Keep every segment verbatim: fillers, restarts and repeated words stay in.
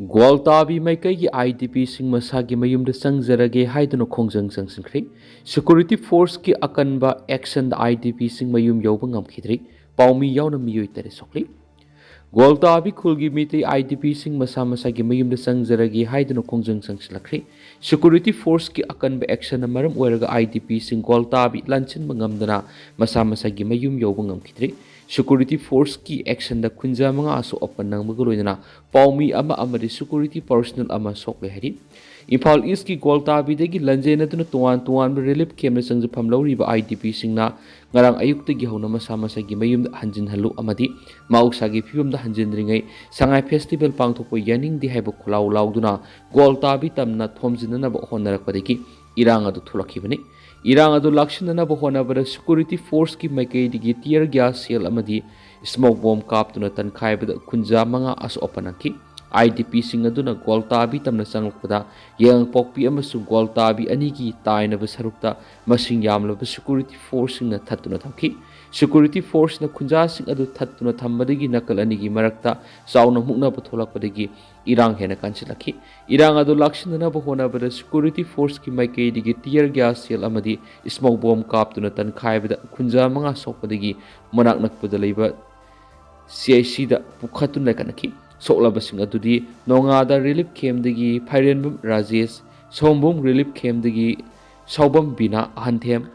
ꯒ꯭ꯋꯥꯜꯇꯥꯕꯤ ꯃꯥꯏꯀꯩꯒꯤ IDPꯁꯤꯡ ꯃꯁꯥꯒꯤ ꯃꯌꯨꯝꯗ ꯆꯪꯖꯔꯒꯦ ꯍꯥꯏꯗꯨꯅ ꯈꯣꯡꯖꯪ ꯆꯪꯁꯤꯟꯈ꯭ꯔꯦ꯫ Security Forceꯀꯤ ꯑꯀꯟꯕ actionꯗ IDPꯁꯤꯡ ꯃꯌꯨꯝ ꯌꯧꯕ ꯉꯝꯈꯤꯗ꯭ꯔꯤ꯫ ꯄꯥꯎꯃꯤ ꯌꯥꯎꯅ ꯃꯤꯑꯣꯏ ꯇꯔꯦꯠ ꯁꯣꯛꯂꯤ꯫ ꯒ꯭ꯋꯥꯜꯇꯥꯕꯤ ꯈꯨꯜꯒꯤ ꯃꯤꯇꯩ IDPꯁꯤꯡ ꯃꯁꯥ ꯃꯁꯥꯒꯤ ꯃꯌꯨꯝꯗ ꯆꯪꯖꯔꯒꯦ ꯍꯥꯏꯗꯨꯅ ꯈꯣꯡꯖꯪ ꯆꯪꯁꯤꯜꯂꯛꯈ꯭ꯔꯦ꯫ Security Forceꯀꯤ ꯑꯀꯟꯕ actionꯅ ꯃꯔꯝ ꯑꯣꯏꯔꯒ IDPꯁꯤꯡ ꯒ꯭ꯋꯥꯜꯇꯥꯕꯤ ꯂꯥꯟꯁꯤꯟꯕ ꯉꯝꯗꯅ ꯃꯁꯥ ꯃꯁꯥꯒꯤ ꯃꯌꯨꯝ ꯌꯧꯕ ꯉꯝꯈꯤꯗ꯭ꯔꯤ꯫ Security Forceꯀꯤ actionꯗ ꯈꯨꯟꯖꯥ ꯃꯉꯥ ꯑꯁꯣꯛ ꯑꯄꯟ ꯅꯪꯕꯒ ꯂꯣꯏꯅꯅ ꯄꯥꯎꯃꯤ ꯑꯃ ꯑꯃꯗꯤ security personnel ꯑꯃ ꯁꯣꯛꯂꯦ ꯍꯥꯏꯔꯤ꯫ ꯏꯝꯐꯥꯜ Eastꯀꯤ ꯒ꯭ꯋꯥꯜꯇꯥꯕꯤꯗꯒꯤ ꯂꯥꯟꯖꯦꯟꯅꯗꯨꯅ ꯇꯣꯉꯥꯟ ꯇꯣꯉꯥꯟꯕ relief campꯇ ꯆꯪꯖꯐꯝ ꯂꯧꯔꯤꯕ IDPꯁꯤꯡꯅ ꯉꯔꯥꯡ ꯑꯌꯨꯛꯇꯒꯤ ꯍꯧꯅ ꯃꯁꯥ ꯃꯁꯥꯒꯤ ꯃꯌꯨꯝꯗ ꯍꯟꯖꯤꯟꯍꯜꯂꯨ ꯑꯃꯗꯤ ꯃꯍꯧꯁꯥꯒꯤ ꯐꯤꯕꯝꯗ ꯍꯟꯖꯤꯟꯗ꯭ꯔꯤꯉꯩ ꯁꯉꯥꯏ festival ꯄꯥꯡꯊꯣꯛꯄ ꯌꯥꯅꯤꯡꯗꯦ ꯍꯥꯏꯕ ꯈꯣꯜꯂꯥꯎ ꯂꯥꯎꯗꯨꯅ ꯒ꯭ꯋꯥꯜꯇꯥꯕꯤ ꯇꯝꯅ ꯊꯣꯝꯖꯤꯟꯅꯅꯕ ꯍꯣꯠꯅꯔꯛꯄꯗꯒꯤ ꯏꯔꯥꯡ ꯑꯗꯨ ꯊꯣꯛꯂꯛꯈꯤꯕꯅꯤ꯫ ꯏꯔꯥꯡ ꯑꯗꯨ ꯂꯥꯛꯁꯤꯟꯅꯅꯕ ꯍꯣꯠꯅꯕꯗ security forceꯀꯤ ꯃꯥꯏꯀꯩꯗꯒꯤ tear gas shell ꯑꯃꯗꯤ smoke bomb ꯀꯥꯞꯇꯨꯅ ꯇꯟꯈꯥꯏꯕꯗ ꯈꯨꯟꯖꯥ ꯃꯉꯥ ꯑꯁꯣꯛ ꯑꯄꯟ ꯅꯪꯈꯤ꯫ IDPꯁꯤꯡ ꯑꯗꯨꯅ ꯒ꯭ꯋꯥꯜꯇꯥꯕꯤ ꯇꯝꯅ ꯆꯪꯂꯛꯄꯗ ꯌꯥꯏꯉꯪꯄꯣꯛꯄꯤ ꯑꯃꯁꯨꯡ ꯒ꯭ꯋꯥꯜꯇꯥꯕꯤ ꯑꯅꯤꯒꯤ ꯇꯥꯏꯅꯕ ꯁꯔꯨꯛꯇ ꯃꯁꯤꯡ ꯌꯥꯝꯂꯕ security forceꯁꯤꯡꯅ ꯊꯠꯇꯨꯅ ꯊꯝꯈꯤ꯫ Security forceꯅ ꯈꯨꯟꯖꯥꯁꯤꯡ ꯑꯗꯨ ꯊꯠꯇꯨꯅ ꯊꯝꯕꯗꯒꯤ ꯅꯥꯀꯜ ꯑꯅꯤꯒꯤ ꯃꯔꯛꯇ ꯆꯥꯎꯅ ꯃꯨꯛꯅꯕ ꯊꯣꯛꯂꯛꯄꯗꯒꯤ ꯏꯔꯥꯡ ꯍꯦꯟꯅ ꯀꯟꯁꯤꯜꯂꯛꯈꯤ꯫ ꯏꯔꯥꯡ ꯑꯗꯨ ꯂꯥꯛꯁꯤꯟꯅꯅꯕ ꯍꯣꯠꯅꯕꯗ security forceꯀꯤ ꯃꯥꯏꯀꯩꯗꯒꯤ tear gas shell ꯑꯃꯗꯤ smoke bomb ꯀꯥꯞꯇꯨꯅ ꯇꯟꯈꯥꯏꯕꯗ ꯈꯨꯟꯖꯥ ꯃꯉꯥ ꯁꯣꯛꯄꯗꯒꯤ ꯃꯅꯥꯛ ꯅꯛꯄꯗ ꯂꯩꯕ CICꯗ ꯄꯨꯈꯠꯇꯨꯅ ꯂꯩꯈꯠꯅꯈꯤ꯫ ꯁꯣꯛꯂꯕꯁꯤꯡ ꯑꯗꯨꯗꯤ ꯅꯣꯉꯥꯗ relief campꯗꯒꯤ ꯐꯥꯏꯔꯦꯟꯕꯝ ꯔꯥꯖꯦꯁ, ꯁꯣꯝꯕꯨꯝ relief campꯗꯒꯤ ꯁꯥꯎꯕꯝ ꯕꯤꯅꯥ, ꯑꯍꯟꯊꯦꯝ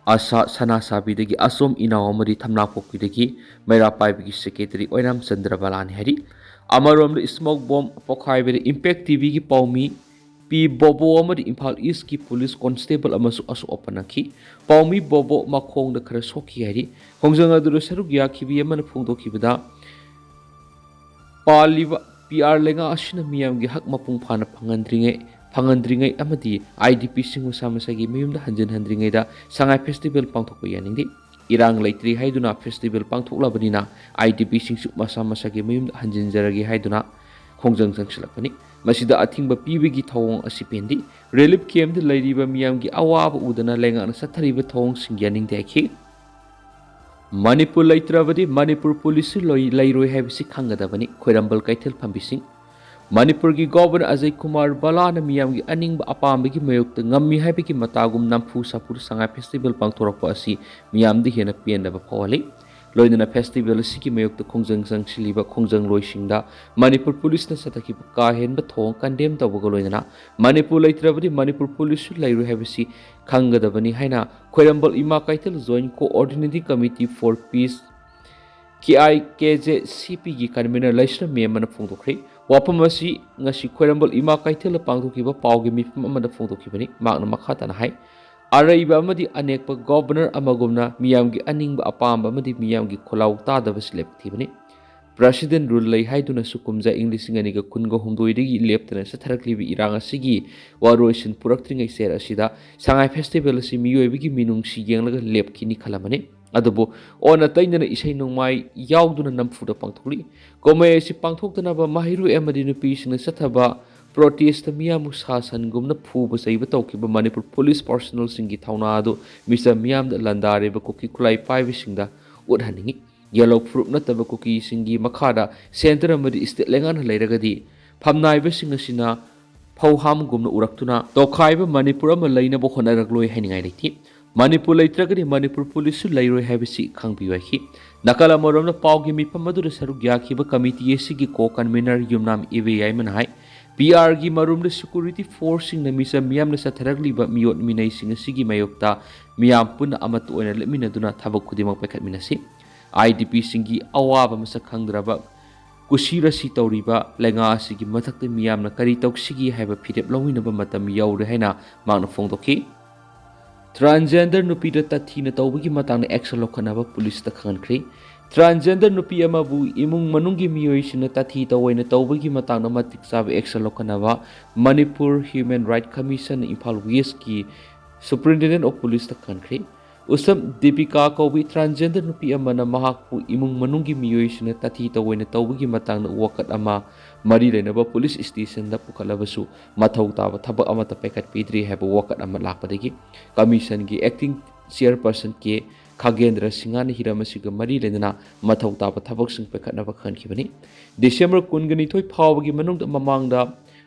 ꯑꯁꯥ, ꯁꯅꯥꯁꯥꯕꯤꯗꯒꯤ ꯑꯁꯣꯝ ꯏꯅꯥꯎ ꯑꯃꯗꯤ ꯊꯝꯅꯥꯄꯣꯛꯄꯤꯗꯒꯤ ꯃꯩꯔꯥ ꯄꯥꯏꯕꯒꯤ secretary ꯑꯣꯏꯅꯥꯝ ꯆꯟꯗ꯭ꯔꯕꯂꯥꯅꯤ ꯍꯥꯏꯔꯤ꯫ ꯑꯃꯔꯣꯝꯗ smoke bomb ꯄꯣꯈꯥꯏꯕꯗ Impact TVꯒꯤ ꯄꯥꯎꯃꯤ ꯄꯤ ꯕꯣꯕꯣ ꯑꯃꯗꯤ ꯏꯝꯐꯥꯜ Eastꯀꯤ police constable ꯑꯃꯁꯨ ꯑꯁꯣꯛ ꯑꯄꯟ ꯅꯪꯈꯤ꯫ ꯄꯥꯎꯃꯤ ꯕꯣꯕꯣ ꯃꯈꯣꯡꯗ ꯈꯔ ꯁꯣꯛꯈꯤ ꯍꯥꯏꯔꯤ꯫ ꯈꯣꯡꯖꯪ ꯑꯗꯨꯗ ꯁꯔꯨꯛ ꯌꯥꯈꯤꯕꯤ ꯑꯃꯅ ꯐꯣꯡꯗꯣꯛꯈꯤꯕꯗ, ꯄꯥꯜꯂꯤꯕ PR ꯂꯩꯉꯥꯛ ꯑꯁꯤꯅ ꯃꯤꯌꯥꯝꯒꯤ ꯍꯛ ꯃꯄꯨꯡ ꯐꯥꯅ ꯐꯪꯍꯟꯗ꯭ꯔꯤꯉꯩ, ꯐꯪꯍꯟꯗ꯭ꯔꯤꯉꯩ ꯑꯃꯗꯤ IDPꯁꯤꯡ ꯃꯁꯥ ꯃꯁꯥꯒꯤ ꯃꯌꯨꯝꯗ ꯍꯟꯖꯤꯟꯍꯟꯗ꯭ꯔꯤꯉꯩꯗ ꯁꯉꯥꯏ festival ꯄꯥꯡꯊꯣꯛꯄ ꯌꯥꯅꯤꯡꯗꯦ꯫ ꯏꯔꯥꯡ ꯂꯩꯇ꯭ꯔꯤ ꯍꯥꯏꯗꯨꯅ festival ꯄꯥꯡꯊꯣꯛꯂꯕꯅꯤꯅ IDPꯁꯤꯡꯁꯨ ꯃꯁꯥ ꯃꯁꯥꯒꯤ ꯃꯌꯨꯝꯗ ꯍꯟꯖꯤꯟꯖꯔꯒꯦ ꯍꯥꯏꯗꯨꯅ ꯈꯣꯡꯖꯪ ꯆꯪꯁꯤꯜꯂꯛꯄꯅꯤ꯫ ꯃꯁꯤꯗ ꯑꯊꯤꯡꯕ ꯄꯤꯕꯒꯤ ꯊꯧꯑꯣꯡ ꯑꯁꯤ ꯄꯦꯟꯗꯦ꯫ Relief campꯗ ꯂꯩꯔꯤꯕ ꯃꯤꯌꯥꯝꯒꯤ ꯑꯋꯥꯕ ꯎꯗꯅ ꯂꯩꯉꯥꯛꯅ ꯆꯠꯊꯔꯤꯕ ꯊꯧꯑꯣꯡꯁꯤꯡ ꯌꯥꯅꯤꯡꯗꯦ ꯍꯥꯏꯈꯤ꯫ ꯃꯅꯤꯄꯨꯔ ꯂꯩꯇ꯭ꯔꯕꯗꯤ ꯃꯅꯤꯄꯨꯔ policeꯁꯨ ꯂꯣꯏ-, ꯂꯩꯔꯣꯏ ꯍꯥꯏꯕꯁꯤ ꯈꯪꯒꯗꯕꯅꯤ꯫ ꯈ꯭ꯋꯥꯏꯔꯝꯕꯟ ꯀꯩꯊꯦꯜ ꯐꯝꯕꯤꯁꯤꯡ꯫ ꯃꯅꯤꯄꯨꯔꯒꯤ ꯒꯣꯚꯔꯅꯔ ꯑꯖꯌ ꯀꯨꯃꯥꯔ ꯚꯜꯂꯥꯅ ꯃꯤꯌꯥꯝꯒꯤ ꯑꯅꯤꯡꯕ ꯑꯄꯥꯝꯕꯒꯤ ꯃꯥꯌꯣꯛꯇ ꯉꯝꯃꯤ ꯍꯥꯏꯕꯒꯤ ꯃꯇꯥꯒꯨꯝ ꯅꯝꯐꯨ ꯁꯥꯐꯨꯗ ꯁꯉꯥꯏ ꯐꯦꯁꯇꯤꯚꯦꯜ ꯄꯥꯡꯊꯣꯔꯛꯄ ꯑꯁꯤ ꯃꯤꯌꯥꯝꯗ ꯍꯦꯟꯅ ꯄꯦꯟꯗꯕ ꯐꯥꯎꯍꯜꯂꯤ꯫ ꯂꯣꯏꯅꯅ ꯐꯦꯁꯇꯤꯚꯦꯜ ꯑꯁꯤꯒꯤ ꯃꯥꯌꯣꯛꯇ ꯈꯣꯡꯖꯪ ꯆꯪꯁꯤꯜꯂꯤꯕ ꯈꯣꯡꯖꯪꯂꯣꯏꯁꯤꯡꯗ ꯃꯅꯤꯄꯨꯔ ꯄꯨꯂꯤꯁꯅ ꯆꯠꯊꯈꯤꯕ ꯀꯥ ꯍꯦꯟꯕ ꯊꯧꯑꯣꯡ ꯀꯟꯗꯦꯝ ꯇꯧꯕꯒ ꯂꯣꯏꯅꯅ ꯃꯅꯤꯄꯨꯔ ꯂꯩꯇ꯭ꯔꯕꯗꯤ ꯃꯅꯤꯄꯨꯔ ꯄꯨꯂꯤꯁꯁꯨ ꯂꯩꯔꯣꯏ ꯍꯥꯏꯕꯁꯤ ꯈꯪꯒꯗꯕꯅꯤ ꯍꯥꯏꯅ ꯈ꯭ꯋꯥꯏꯔꯝꯕꯜ ꯏꯃꯥ ꯀꯩꯊꯦꯜ Joint Coordinating Committee for Peace, K I K J C P ꯒꯤ ꯀꯟꯚꯤꯅꯔ ꯂꯩꯁ꯭ꯔꯝ ꯃꯦꯝꯕꯅ ꯐꯣꯡꯗꯣꯛꯈ꯭ꯔꯦ꯫ ꯋꯥꯐꯝ ꯑꯁꯤ ꯉꯁꯤ ꯈ꯭ꯋꯥꯏꯔꯝꯕꯜ ꯏꯃꯥ ꯀꯩꯊꯦꯜꯗ ꯄꯥꯡꯊꯣꯛꯈꯤꯕ ꯄꯥꯎꯒꯤ ꯃꯤꯐꯝ ꯑꯃꯗ ꯐꯣꯡꯗꯣꯛꯈꯤꯕꯅꯤ꯫ ꯃꯍꯥꯛꯅ ꯃꯈꯥ ꯇꯥꯅ ꯍꯥꯏ, ꯑꯔꯩꯕ ꯑꯃꯗꯤ ꯑꯅꯦꯛꯄ ꯒꯣꯚꯔꯅꯔ ꯑꯃꯒꯨꯝꯅ ꯃꯤꯌꯥꯝꯒꯤ ꯑꯅꯤꯡꯕ ꯑꯄꯥꯝꯕ ꯑꯃꯗꯤ ꯃꯤꯌꯥꯝꯒꯤ ꯈꯣꯜꯂꯥꯎ ꯇꯥꯗꯕꯁꯤ ꯂꯥꯏꯕꯛ ꯊꯤꯕꯅꯤ꯫ ꯄ꯭ꯔꯦꯁꯤꯗꯦꯟ ꯔꯨꯜ ꯂꯩ ꯍꯥꯏꯗꯨꯅꯁꯨ ꯀꯨꯝꯖꯥ ꯏꯪ ꯂꯤꯁꯤꯡ ꯑꯅꯤꯒ ꯀꯨꯟꯒ ꯍꯨꯝꯗꯣꯏꯗꯒꯤ ꯂꯦꯞꯇꯅ ꯆꯠꯊꯔꯛꯂꯤꯕ ꯏꯔꯥꯡ ꯑꯁꯤꯒꯤ ꯋꯥꯔꯣꯏꯁꯤꯟ ꯄꯨꯔꯛꯇ꯭ꯔꯤꯉꯩ ꯆꯌꯦꯠ ꯑꯁꯤꯗ ꯁꯉꯥꯏ ꯐꯦꯁꯇꯤꯚꯦꯜ ꯑꯁꯤ ꯃꯤꯑꯣꯏꯕꯒꯤ ꯃꯤꯅꯨꯡꯁꯤ ꯌꯦꯡꯂꯒ ꯂꯦꯞꯈꯤꯅꯤ ꯈꯜꯂꯝꯕꯅꯤ꯫ ꯑꯗꯨꯕꯨ ꯑꯣꯟꯅ ꯇꯩꯅꯅ ꯏꯁꯩ ꯅꯣꯡꯃꯥꯏ ꯌꯥꯎꯗꯨꯅ ꯅꯝꯐꯨꯗ ꯄꯥꯡꯊꯣꯛꯂꯤ꯫ ꯀꯨꯝꯍꯩ ꯑꯁꯤ ꯄꯥꯡꯊꯣꯛꯇꯅꯕ ꯃꯍꯩꯔꯣꯏ ꯑꯃꯗꯤ ꯅꯨꯄꯤꯁꯤꯡꯅ ꯆꯠꯊꯕ ꯄ꯭ꯔꯣꯇꯦꯁꯇ ꯃꯤꯌꯥꯝꯕꯨ ꯁꯥ ꯁꯟꯒꯨꯝꯅ ꯐꯨꯕ ꯆꯩꯕ ꯇꯧꯈꯤꯕ ꯃꯅꯤꯄꯨꯔ ꯄꯨꯂꯤꯁ ꯄꯥꯔꯁꯣꯅꯦꯜꯁꯤꯡꯒꯤ ꯊꯧꯅꯥ ꯑꯗꯨ ꯃꯤꯆꯝ ꯃꯤꯌꯥꯝꯗ ꯂꯥꯟꯗꯥꯔꯤꯕ ꯀꯨꯀꯤ ꯈꯨꯠꯂꯥꯏ ꯄꯥꯏꯕꯁꯤꯡꯗ ꯎꯠꯍꯟꯅꯤꯡꯏ꯫ ꯌꯦꯜꯍꯧ ꯐꯨꯔꯨꯞ ꯅꯠꯇꯕ ꯀꯨꯀꯤꯁꯤꯡꯒꯤ ꯃꯈꯥꯗ ꯁꯦꯟꯇꯔ ꯑꯃꯗꯤ ꯁ꯭ꯇꯦꯠ ꯂꯩꯉꯥꯛꯅ ꯂꯩꯔꯒꯗꯤ ꯐꯝꯅꯥꯏꯕꯁꯤꯡ ꯑꯁꯤꯅ ꯐꯧꯍꯥꯝꯒꯨꯝꯅ ꯎꯔꯛꯇꯨꯅ ꯇꯣꯈꯥꯏꯕ ꯃꯅꯤꯄꯨꯔ ꯑꯃ ꯂꯩꯅꯕ ꯍꯣꯠꯅꯔꯛꯂꯣꯏ ꯍꯥꯏꯅꯤꯡꯉꯥꯏ ꯂꯩꯇꯦ꯫ ꯃꯅꯤꯄꯨꯔ ꯂꯩꯇ꯭ꯔꯒꯗꯤ ꯃꯅꯤꯄꯨꯔ ꯄꯨꯂꯤꯁꯁꯨ ꯂꯩꯔꯣꯏ ꯍꯥꯏꯕꯁꯤ ꯈꯪꯕꯤꯌꯨ ꯍꯥꯏꯈꯤ꯫ ꯅꯥꯀꯜ ꯑꯃꯔꯣꯝꯗ ꯄꯥꯎꯒꯤ ꯃꯤꯐꯝ ꯑꯗꯨꯗ ꯁꯔꯨꯛ ꯌꯥꯈꯤꯕ ꯀꯃꯤꯇꯤ ꯑꯁꯤꯒꯤ ꯀꯣ ꯀꯟꯚꯤꯅꯔ ꯌꯨꯝꯅꯥꯝ ꯏꯕꯦ ꯌꯥꯏꯃꯅ ꯍꯥꯏ, ꯄꯤ ꯑꯥꯔꯒꯤ ꯃꯔꯨꯝꯗ ꯁꯦꯀ꯭ꯌꯨꯔꯤꯇꯤ ꯐꯣꯔꯁꯁꯤꯡꯅ ꯃꯤꯆꯝ ꯃꯤꯌꯥꯝꯅ ꯆꯠꯊꯔꯛꯂꯤꯕ ꯃꯤꯑꯣꯠ ꯃꯤꯅꯩꯁꯤꯡ ꯑꯁꯤꯒꯤ ꯃꯥꯌꯣꯛꯇ ꯃꯤꯌꯥꯝ ꯄꯨꯟꯅ ꯑꯃꯠꯇ ꯑꯣꯏꯅ ꯂꯦꯞꯃꯤꯟꯅꯗꯨꯅ ꯊꯕꯛ ꯈꯨꯗꯤꯡꯃꯛ ꯄꯥꯏꯈꯠꯃꯤꯟꯅꯁꯤ꯫ ꯑꯥꯏ ꯗꯤ ꯄꯤꯁꯤꯡꯒꯤ ꯑꯋꯥꯕ ꯃꯁꯛ ꯈꯪꯗ꯭ꯔꯕ ꯀꯨꯁꯤ ꯔꯁꯤ ꯇꯧꯔꯤꯕ ꯂꯩꯉꯥꯛ ꯑꯁꯤꯒꯤ ꯃꯊꯛꯇ ꯃꯤꯌꯥꯝꯅ ꯀꯔꯤ ꯇꯧꯁꯤꯒꯦ ꯍꯥꯏꯕ ꯐꯤꯔꯦꯞ ꯂꯧꯃꯤꯟꯅꯕ ꯃꯇꯝ ꯌꯧꯔꯦ ꯍꯥꯏꯅ ꯃꯍꯥꯛꯅ ꯐꯣꯡꯗꯣꯛꯈꯤ꯫ ꯇ꯭ꯔꯥꯟꯁꯖꯦꯟꯗꯔ ꯅꯨꯄꯤꯗ ꯇꯥꯊꯤꯅ ꯇꯧꯕꯒꯤ ꯃꯇꯥꯡꯗ ꯑꯦꯛꯁꯟ ꯂꯧꯈꯠꯅꯕ ꯄꯨꯂꯤꯁꯇ ꯈꯪꯍꯟꯈ꯭ꯔꯦ꯫ ꯇ꯭ꯔꯥꯟꯁꯖꯦꯟꯗꯔ ꯅꯨꯄꯤ ꯑꯃꯕꯨ ꯏꯃꯨꯡ ꯃꯅꯨꯡꯒꯤ ꯃꯤꯑꯣꯏꯁꯤꯡꯅ ꯇꯥꯊꯤ ꯇꯧꯑꯣꯏꯅ ꯇꯧꯕꯒꯤ ꯃꯇꯥꯡꯗ ꯃꯇꯤꯛ ꯆꯥꯕ ꯑꯦꯛꯁꯟ ꯂꯧꯈꯠꯅꯕ ꯃꯅꯤꯄꯨꯔ ꯍ꯭ꯌꯨꯃꯦꯟ ꯔꯥꯏꯠ ꯀꯃꯤꯁꯟꯅ ꯏꯝꯐꯥꯜ ꯋꯦꯁꯀꯤ ꯁꯨꯄꯔꯤꯟꯇꯦꯟꯗꯦꯟ ꯑꯣꯐ ꯄꯨꯂꯤꯁꯇ ꯈꯪꯍꯟꯈ꯭ꯔꯦ꯫ ꯎꯁꯝ ꯗꯤꯄꯤꯀꯥ ꯀꯧꯕꯤ ꯇ꯭ꯔꯥꯟꯁꯖꯦꯟꯗꯔ ꯅꯨꯄꯤ ꯑꯃꯅ ꯃꯍꯥꯛꯄꯨ ꯏꯃꯨꯡ ꯃꯅꯨꯡꯒꯤ ꯃꯤꯑꯣꯏꯁꯤꯡꯅ ꯇꯥꯊꯤ ꯇꯧꯑꯣꯏꯅ ꯇꯧꯕꯒꯤ ꯃꯇꯥꯡꯗ ꯋꯥꯀꯠ ꯑꯃ ꯃꯔꯤ ꯂꯩꯅꯕ ꯄꯨꯂꯤꯁ ꯁ꯭ꯇꯦꯁꯟꯗ ꯄꯨꯈꯠꯂꯕꯁꯨ ꯃꯊꯧ ꯇꯥꯕ ꯊꯕꯛ ꯑꯃꯠꯇ ꯄꯥꯏꯈꯠꯄꯤꯗ꯭ꯔꯤ ꯍꯥꯏꯕ ꯋꯥꯀꯠ ꯑꯃ ꯂꯥꯛꯄꯗꯒꯤ ꯀꯃꯤꯁꯟꯒꯤ ꯑꯦꯛꯇꯤꯡ ꯆꯤꯌꯔꯄꯔꯁꯟ ꯀꯦ ꯈꯥꯒꯦꯟꯗ꯭ꯔ ꯁꯤꯡꯍꯅ ꯍꯤꯔꯝ ꯑꯁꯤꯒ ꯃꯔꯤ ꯂꯩꯅꯅ ꯃꯊꯧ ꯇꯥꯕ ꯊꯕꯛꯁꯤꯡ ꯄꯥꯏꯈꯠꯅꯕ ꯈꯪꯈꯤꯕꯅꯤ꯫ ꯗꯤꯁꯦꯝꯕꯔ ꯀꯨꯟꯒ ꯅꯤꯊꯣꯏ ꯐꯥꯎꯕꯒꯤ ꯃꯅꯨꯡꯗ ꯃꯃꯥꯡꯗ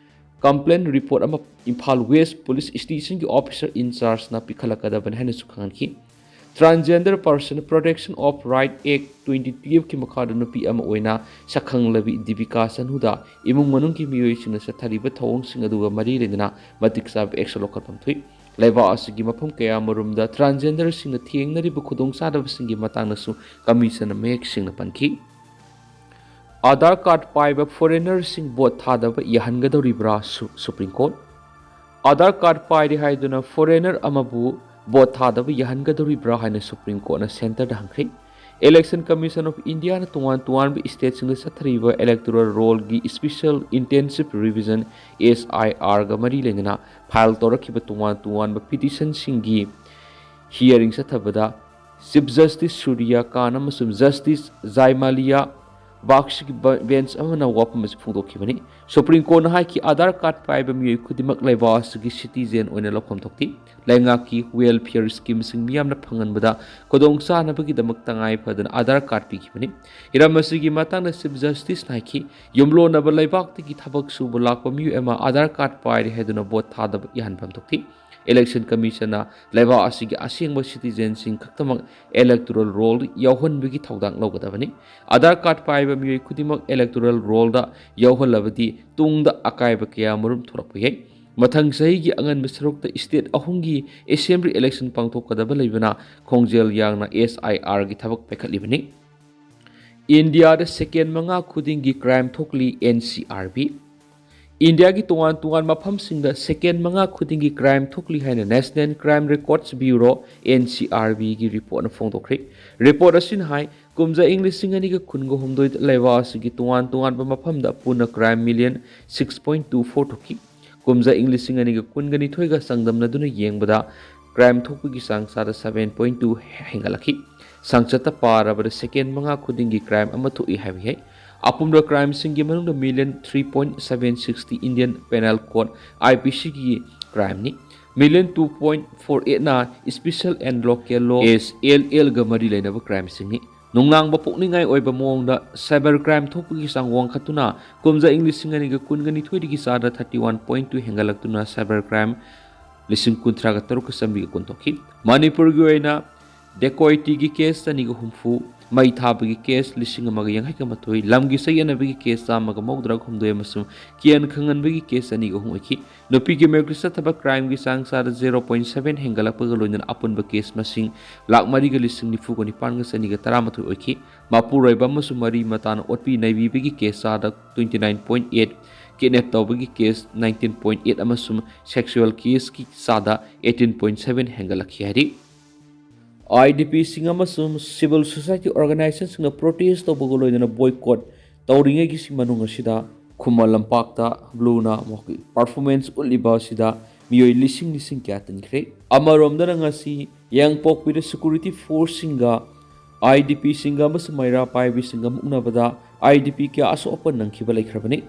complaint report ꯑꯃ ꯏꯝꯐꯥꯜ ꯋꯦꯁ ꯄꯨꯂꯤꯁ ꯁ꯭ꯇꯦꯁꯟꯒꯤ officer in chargeꯅ ꯄꯤꯈꯠꯂꯛꯀꯗꯕꯅꯤ ꯍꯥꯏꯅꯁꯨ ꯈꯪꯍꯟꯈꯤ꯫ Transgender Person Protection of Right Act twenty twelveꯀꯤ ꯃꯈꯥꯗ ꯅꯨꯄꯤ ꯑꯃ ꯑꯣꯏꯅ ꯁꯛꯈꯪꯂꯕꯤ ꯗꯤꯕꯤꯀꯥ ꯁꯅꯨꯗ ꯏꯃꯨꯡ ꯃꯅꯨꯡꯒꯤ ꯃꯤꯑꯣꯏꯁꯤꯡꯅ ꯆꯠꯊꯔꯤꯕ ꯊꯧꯑꯣꯡꯁꯤꯡ ꯑꯗꯨꯒ ꯃꯔꯤ ꯂꯩꯅꯅ ꯃꯇꯤꯛ ꯆꯥꯕ action ꯂꯧꯈꯠꯐꯝ ꯊꯣꯛꯏ꯫ ꯂꯩꯕꯥꯛ ꯑꯁꯤꯒꯤ ꯃꯐꯝ ꯀꯌꯥꯃꯔꯨꯝꯗ transgenderꯁꯤꯡꯅ ꯊꯦꯡꯅꯔꯤꯕ ꯈꯨꯗꯣꯡꯆꯥꯗꯕꯁꯤꯡꯒꯤ ꯃꯇꯥꯡꯗꯁꯨ commissionꯅ ꯃꯌꯦꯛ ꯁꯦꯡꯅ ꯄꯟꯈꯤ꯫ ꯑꯥꯙꯥꯔ ꯀꯥꯔꯗ ꯄꯥꯏꯕ foreignerꯁꯤꯡ ꯚꯣꯠ ꯊꯥꯗꯕ ꯌꯥꯍꯟꯒꯗꯧꯔꯤꯕ꯭ꯔꯥ? ꯁꯨ-, ꯁꯨꯄ꯭ꯔꯤꯝ ꯀꯣꯔꯠ꯫ ꯑꯥꯙꯥꯔ ꯀꯥꯔꯗ ꯄꯥꯏꯔꯦ ꯍꯥꯏꯗꯨꯅ foreigner ꯑꯃꯕꯨ ꯚꯣꯠ ꯊꯥꯗꯕ ꯌꯥꯍꯟꯒꯗꯧꯔꯤꯕ꯭ꯔꯥ ꯍꯥꯏꯅ ꯁꯨꯄ꯭ꯔꯤꯝ ꯀꯣꯔꯠꯅ centreꯗ ꯍꯪꯈ꯭ꯔꯦ꯫ Election Commission of Indiaꯅ ꯇꯣꯉꯥꯟ ꯇꯣꯉꯥꯟꯕ stateꯁꯤꯡꯗ ꯆꯠꯊꯔꯤꯕ electoral rollꯒꯤ special intensive revision, SIRꯒ ꯃꯔꯤ ꯂꯩꯅꯅ file ꯇꯧꯔꯛꯈꯤꯕ ꯇꯣꯉꯥꯟ ꯇꯣꯉꯥꯟꯕ petitionꯁꯤꯡꯒꯤ hearing ꯆꯠꯊꯕꯗ Chief Justice ꯁꯨꯔꯤꯌꯥ ꯀꯥꯟ ꯑꯃꯁꯨꯡ Justice ꯖꯥꯏꯃꯥꯂꯤꯌꯥ ꯕꯥꯒꯆꯤꯒꯤ ꯕ-, bench ꯑꯃꯅ ꯋꯥꯐꯝ ꯑꯁꯤ ꯐꯣꯡꯗꯣꯛꯈꯤꯕꯅꯤ꯫ ꯁꯨꯄ꯭ꯔꯤꯝ ꯀꯣꯔꯠꯅ ꯍꯥꯏꯈꯤ, ꯑꯥꯙꯥꯔ ꯀꯥꯔꯗ ꯄꯥꯏꯕ ꯃꯤꯑꯣꯏ ꯈꯨꯗꯤꯡꯃꯛ ꯂꯩꯕꯥꯛ ꯑꯁꯤꯒꯤ citizen ꯑꯣꯏꯅ ꯂꯧꯐꯝ ꯊꯣꯛꯇꯦ꯫ ꯂꯩꯉꯥꯛꯀꯤ welfare schemeꯁꯤꯡ ꯃꯤꯌꯥꯝꯅ ꯐꯪꯍꯟꯕꯗ ꯈꯨꯗꯣꯡꯆꯥꯅꯕꯒꯤꯗꯃꯛ ꯇꯉꯥꯏ ꯐꯗꯅ ꯑꯥꯙꯥꯔ ꯀꯥꯔꯗ ꯄꯤꯈꯤꯕꯅꯤ꯫ ꯍꯤꯔꯝ ꯑꯁꯤꯒꯤ ꯃꯇꯥꯡꯗ Chief Justiceꯅ ꯍꯥꯏꯈꯤ, ꯌꯨꯝꯂꯣꯟꯅꯕ ꯂꯩꯕꯥꯛꯇꯒꯤ ꯊꯕꯛ ꯁꯨꯕ ꯂꯥꯛꯄ ꯃꯤꯑꯣꯏ ꯑꯃ ꯑꯥꯙꯥꯔ ꯀꯥꯔꯗ ꯄꯥꯏꯔꯦ ꯍꯥꯏꯗꯨꯅ ꯚꯣꯠ ꯊꯥꯗꯕ ꯌꯥꯍꯟꯐꯝ ꯊꯣꯛꯇꯦ꯫ Election Commissionꯅ ꯂꯩꯕꯥꯛ ꯑꯁꯤꯒꯤ ꯑꯁꯦꯡꯕ citizenꯁꯤꯡ ꯈꯛꯇꯃꯛ electoral rollꯗ ꯌꯥꯎꯍꯟꯕꯒꯤ ꯊꯧꯗꯥꯡ ꯂꯧꯒꯗꯕꯅꯤ꯫ ꯑꯥꯙꯥꯔ ꯀꯥꯔꯗ ꯄꯥꯏꯕ ꯃꯤꯑꯣꯏ ꯈꯨꯗꯤꯡꯃꯛ electoral rollꯗ ꯌꯥꯎꯍꯜꯂꯕꯗꯤ ꯇꯨꯡꯗ ꯑꯀꯥꯏꯕ ꯀꯌꯥꯃꯔꯨꯝ ꯊꯣꯛꯂꯛꯄ ꯌꯥꯏ꯫ ꯃꯊꯪ ꯆꯍꯤꯒꯤ ꯑꯉꯟꯕ ꯁꯔꯨꯛꯇ state ꯑꯍꯨꯝꯒꯤ assembly election ꯄꯥꯡꯊꯣꯛꯀꯗꯕ ꯂꯩꯕꯅ ꯈꯣꯡꯖꯦꯜ ꯌꯥꯡꯅ SIRꯒꯤ ꯊꯕꯛ ꯄꯥꯏꯈꯠꯂꯤꯕꯅꯤ꯫ ꯏꯟꯗꯤꯌꯥꯗ second ꯃꯉꯥ ꯈꯨꯗꯤꯡꯒꯤ crime ꯊꯣꯛꯂꯤ, NCRB꯫ ꯏꯟꯗꯤꯌꯥꯒꯤ ꯇꯣꯉꯥꯟ ꯇꯣꯉꯥꯟꯕ ꯃꯐꯝꯁꯤꯡꯗ second ꯃꯉꯥ ꯈꯨꯗꯤꯡꯒꯤ crime ꯊꯣꯛꯂꯤ ꯍꯥꯏꯅ National Crime Records Bureau, NCRBꯒꯤ reportꯅ ꯐꯣꯡꯗꯣꯛꯈ꯭ꯔꯦ꯫ Report ꯑꯁꯤꯅ ꯍꯥꯏ, ꯀꯨꯝꯖꯥ ꯏꯪ ꯂꯤꯁꯤꯡ ꯑꯅꯤꯒ ꯀꯨꯟꯒ ꯍꯨꯝꯗꯣꯏꯗ ꯂꯩꯕꯥꯛ ꯑꯁꯤꯒꯤ ꯇꯣꯉꯥꯟ ꯇꯣꯉꯥꯟꯕ ꯃꯐꯝꯗ ꯄꯨꯟꯅ crime million six point two four ꯊꯣꯛꯈꯤ꯫ ꯀꯨꯝꯖꯥ ꯏꯪ ꯂꯤꯁꯤꯡ ꯑꯅꯤꯒ ꯀꯨꯟꯒ ꯅꯤꯊꯣꯏꯒ ꯆꯥꯡꯗꯝꯅꯗꯨꯅ ꯌꯦꯡꯕꯗ crime ꯊꯣꯛꯄꯒꯤ ꯆꯥꯡ ꯆꯥꯗ seven point two ꯍꯦꯟꯒꯠꯂꯛꯈꯤ꯫ ꯁꯥꯡꯆꯠꯇ ꯄꯥꯔꯕꯗ second ꯃꯉꯥ ꯈꯨꯗꯤꯡꯒꯤ crime ꯑꯃ ꯊꯣꯛꯏ ꯍꯥꯏꯕ ꯌꯥꯏ꯫ ꯑꯄꯨꯟꯕ crimeꯁꯤꯡꯒꯤ ꯃꯅꯨꯡꯗ million three point seven sixty Indian Penal Code, IPCꯒꯤ crimeꯅꯤ꯫ Million two point four eight ꯅ special and local law, S L L ꯒ ꯃꯔꯤ ꯂꯩꯅꯕ crimeꯁꯤꯡꯅꯤ꯫ ꯅꯨꯡꯅꯥꯡꯕ ꯄꯣꯛꯅꯤꯡꯉꯥꯏ ꯑꯣꯏꯕ ꯃꯑꯣꯡꯗ cyber crime ꯊꯣꯛꯄꯒꯤ ꯆꯥꯡ ꯋꯥꯡꯈꯠꯇꯨꯅ ꯀꯨꯝꯖꯥ ꯏꯪ ꯂꯤꯁꯤꯡ ꯑꯅꯤꯒ ꯀꯨꯟꯒ ꯅꯤꯊꯣꯏꯗꯒꯤ ꯆꯥꯗ thirty one point two ꯍꯦꯟꯒꯠꯂꯛꯇꯨꯅ cyber crime ꯂꯤꯁꯤꯡ ꯀꯨꯟꯊ꯭ꯔꯥꯒ ꯇꯔꯨꯛꯀ ꯆꯥꯝꯃꯔꯤꯒ ꯀꯨꯟ ꯊꯣꯛꯈꯤ꯫ ꯃꯅꯤꯄꯨꯔꯒꯤ ꯑꯣꯏꯅ dacoityꯒꯤ case ꯆꯅꯤꯒ ꯍꯨꯝꯐꯨ, ꯃꯩ ꯊꯥꯕꯒꯤ case ꯂꯤꯁꯤꯡ ꯑꯃꯒ ꯌꯥꯡꯈꯩꯒ ꯃꯥꯊꯣꯏ, ꯂꯝꯒꯤ ꯆꯌꯦꯠꯅꯕꯒꯤ case ꯆꯥꯝꯃꯒ ꯃꯧꯗ꯭ꯔꯥꯒ ꯍꯨꯝꯗꯣꯏ ꯑꯃꯁꯨꯡ ꯀꯤꯌꯥꯟ ꯈꯪꯍꯟꯕꯒꯤ case ꯑꯅꯤꯒ ꯑꯍꯨꯝ ꯑꯣꯏꯈꯤ꯫ ꯅꯨꯄꯤꯒꯤ ꯃꯥꯏꯀꯩꯗ ꯆꯠꯊꯕ crimeꯒꯤ ꯆꯥꯡ ꯆꯥꯗ zero point seven ꯍꯦꯟꯒꯠꯂꯛꯄꯒ ꯂꯣꯏꯅꯅ ꯑꯄꯨꯟꯕ case ꯃꯁꯤꯡ ꯂꯥꯈ ꯃꯔꯤꯒ ꯂꯤꯁꯤꯡ ꯅꯤꯐꯨꯒ ꯅꯤꯄꯥꯟꯒ ꯆꯅꯤꯒ ꯇꯔꯥꯃꯥꯊꯣꯏ ꯑꯣꯏꯈꯤ꯫ ꯃꯄꯨꯔꯣꯏꯕ ꯑꯃꯁꯨꯡ ꯃꯔꯤ ꯃꯇꯥꯅ ꯑꯣꯠꯄꯤ ꯅꯩꯕꯤꯕꯒꯤ case ꯆꯥꯗ twenty nine point eight, kidnap ꯇꯧꯕꯒꯤ case nineteen point eight ꯑꯃꯁꯨꯡ sexual caseꯀꯤ ꯆꯥꯗ eighteen point seven ꯍꯦꯟꯒꯠꯂꯛꯈꯤ ꯍꯥꯏꯔꯤ꯫ IDPꯁꯤꯡ ꯑꯃꯁꯨꯡ civil society organizationꯁꯤꯡꯅ protest ꯇꯧꯕꯒ ꯂꯣꯏꯅꯅ boycott ꯇꯧꯔꯤꯉꯩꯒꯤ ꯁꯤ ꯃꯅꯨꯡ ꯑꯁꯤꯗ ꯈꯨꯃꯟ ꯂꯝꯄꯥꯛꯇ Blueꯅ ꯃꯈꯣꯏꯒꯤ performance ꯎꯠꯂꯤꯕ ꯑꯁꯤꯗ ꯃꯤꯑꯣꯏ ꯂꯤꯁꯤꯡ ꯂꯤꯁꯤꯡ ꯀꯌꯥ ꯇꯤꯟꯈ꯭ꯔꯦ꯫ ꯑꯃꯔꯣꯝꯗꯅ ꯉꯁꯤ ꯌꯥꯡꯄꯣꯛꯄꯤꯗ security forceꯁꯤꯡꯒ IDPꯁꯤꯡꯒ ꯑꯃꯁꯨꯡ ꯃꯩꯔꯥ ꯄꯥꯏꯕꯤꯁꯤꯡꯒ ꯃꯨꯛꯅꯕꯗ IDP ꯀꯌꯥ ꯑꯁꯣꯛ ꯑꯄꯟ ꯅꯪꯈꯤꯕ ꯂꯩꯈ꯭ꯔꯕꯅꯤ꯫